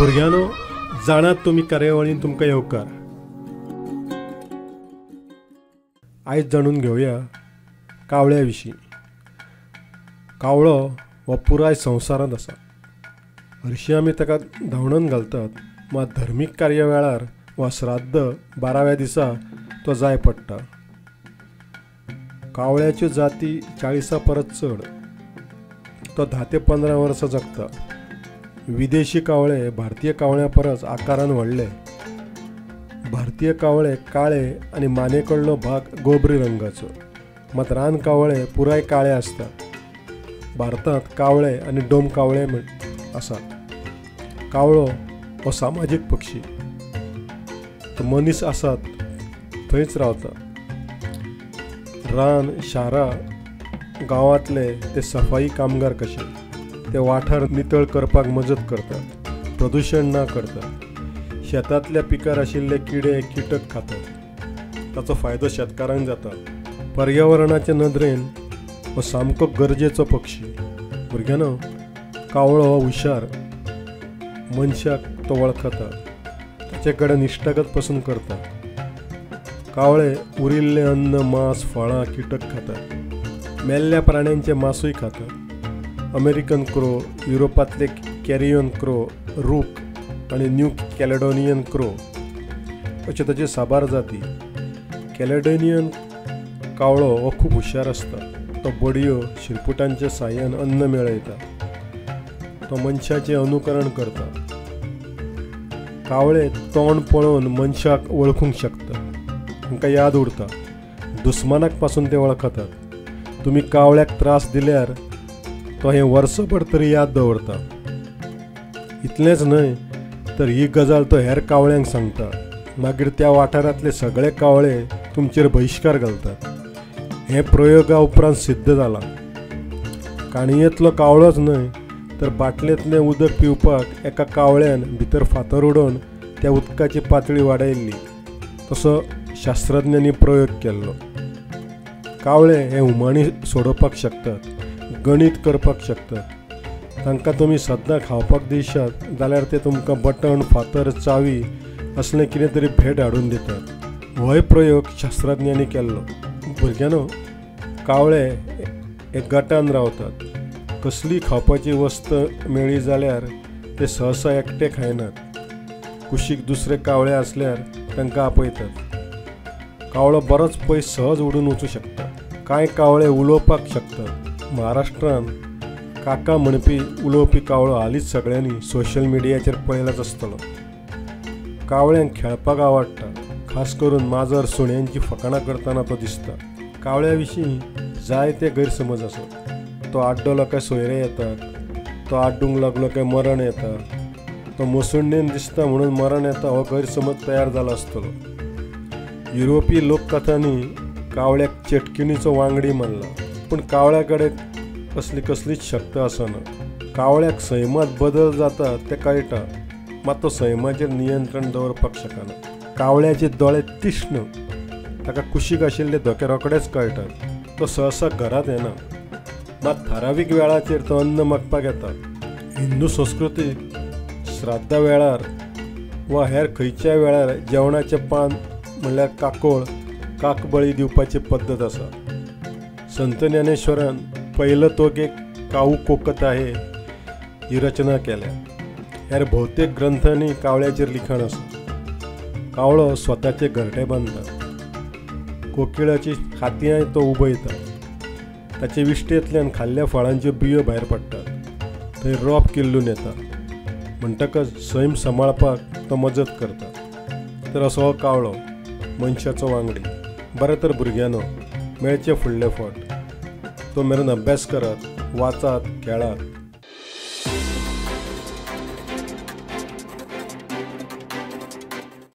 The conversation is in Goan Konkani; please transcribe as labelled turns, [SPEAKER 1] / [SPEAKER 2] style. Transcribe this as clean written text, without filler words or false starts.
[SPEAKER 1] भुरग्यांनो, जाणात तुमी कार्यावळीन तुमकां येवकार. आयज जाणून घेवया कावळ्या विशीं. कावळो हो पुराय संवसारांत आसा. हरशीं आमी ताका धांवडून घालतात, मात धर्मीक कार्य वेळार वा श्राद्ध 12व्या दिसा तो जाय पडटा. कावळ्याच्यो जाती 40 परस चड. तो 10 ते 15 वर्सां जगता. विदेशी कावळे भारतीय कावळ्या परस आकारान व्हडले. भारतीय कावळे काळे आनी माने कडलो भाग गोबरी रंगाचो, मात रान कावळे पुराय काळे आसतात. भारतांत कावळे आनी डोम कावळे म्हण आसात. कावळो हो सामाजीक पक्षी. तो मनीस आसात थंयच रावता. रान, शारां, गांवांतले ते सफाई कामगार कशे ते वाठार नितळ करपाक मजत करतात, प्रदुशण ना करतात. शेतांतल्या पिकार आशिल्ले किडे किटक खातात. ताचो फायदो शेतकारांक जाता. पर्यावरणाचे नदरेन हो सामको गरजेचो पक्षी. भुरग्यांनो, कावळो हो हुशार. मनशाक तो वळखता, ताचे कडेन इश्टागत पसून करता. कावळे उरिल्लें अन्न, मांस, फळां, किटक खातात. मेल्ल्या प्राण्यांचें मांसूय खातात. अमेरिकन क्रो, युरोपांतले कॅरियन क्रो, रूक आनी न्यू कॅलेडोनियन क्रो अश्यो ताच्यो साबार जाती. कॅलेडोनियन कावळो हो खूब हुशार आसता. तो बडयो, शिरपुटांच्या साहाय्यान अन्न मेळयता. तो मनशाचें अनुकरण करता. कावळे तोंड पळोवन मनशाक वळखूंक शकता. तांकां याद उरता. दुस्मानाक पासून ते वळखतात. तुमी कावळ्याक त्रास दिल्यार तो हें वर्सभर तरी याद दवरता. इतलेंच न्हय तर ही गजाल तो हेर कावळ्यांक सांगता. मागीर त्या वाठारांतले सगळे कावळे तुमचेर बहिश्कार घालतात. हें प्रयोगा उपरांत सिद्ध जालां. काणयेंतलो कावळोच न्हय तर बाटलेंतलें उदक पिवपाक एका कावळ्यान भितर फातर उडोवन त्या उदकाची पातळी वाडयल्ली. तसो शास्त्रज्ञांनी प्रयोग केल्लो. कावळे हे हुमाणी सोडोवपाक शकतात, गणीत करपाक शकतात. तांकां तुमी सद्दां खावपाक दिशात जाल्यार ते तुमकां बटण, फातर, चावी असलें कितें तरी भेट हाडून दितात. होय प्रयोग शास्त्रज्ञांनी केल्लो. भुरग्यांनो, कावळे हे गटान रावतात. कसली खावपाची वस्त मेळ्ळी जाल्यार ते सहसा एकटे खायनात. कुशीक दुसरे कावळे आसल्यार तांकां आपयतात. कावळो बरोच पयस सहज उडून वचूं शकता. कांय कावळे उलोवपाक शकतात. महाराष्ट्रांत काका म्हणपी उलोवपी कावळो हालींच सगळ्यांनी सोशल मिडियाचेर पळयलाच आसतलो. कावळ्यांक खेळपाक आवडटा. खास करून माजर, सुण्यांची फकाणां करतना तो दिसता. कावळ्या विशीं जायते गैरसमज आसात. तो आड्डलो काय सोयरे येतात, तो आड्डूंक लागलो काय मरण येता, तो मोसुंडेन दिसता म्हणून मरण येता हो गैरसमज तयार जाला आसतलो. युरोपी लोककथांनी कावळ्याक चेटकिणीचो वांगडी मानला, पूण कावळ्या कडेन असली कसलीच शक्त आसना. कावळ्याक सैमांत बदल जाता तें कळटा, मात तो सैमाचेर नियंत्रण दवरपाक शकना. कावळ्याचे दोळे तीक्ष्ण. ताका कुशीक आशिल्ले धोके रोखडेच कळटात. तो सहसा घरांत येना, मात थारावीक वेळाचेर तो अन्न मागपाक येता. हिंदू संस्कृतीक श्राद्धा वेळार वा हेर खंयच्याय वेळार जेवणाचें पान म्हणल्यार काकोळ, काकबळी दिवपाची पद्दत आसा. संत ज्ञानेश्वरान पहिलं तो एक काऊ कोकत आहे ही रचना केल्या. हेर भोवतेक ग्रंथांनी कावळ्याचेर लिखाण आसा. कावळो स्वताचे घरटे बांदता. कोकिळाची खातयांय तो उबयता. ताचे विश्टेंतल्यान खाल्ल्या फळांच्यो बियो भायर पडटात. थंय रोप किल्लून येता. म्हणटकच सैम सांबाळपाक तो मजत करता. तर असो हो कावळो मनशाचो वांगडी. बरें तर भुरग्यांनो, मेळचे फुडले फावट. तो मेरेन अभ्यास करात, वाचात, खेळात.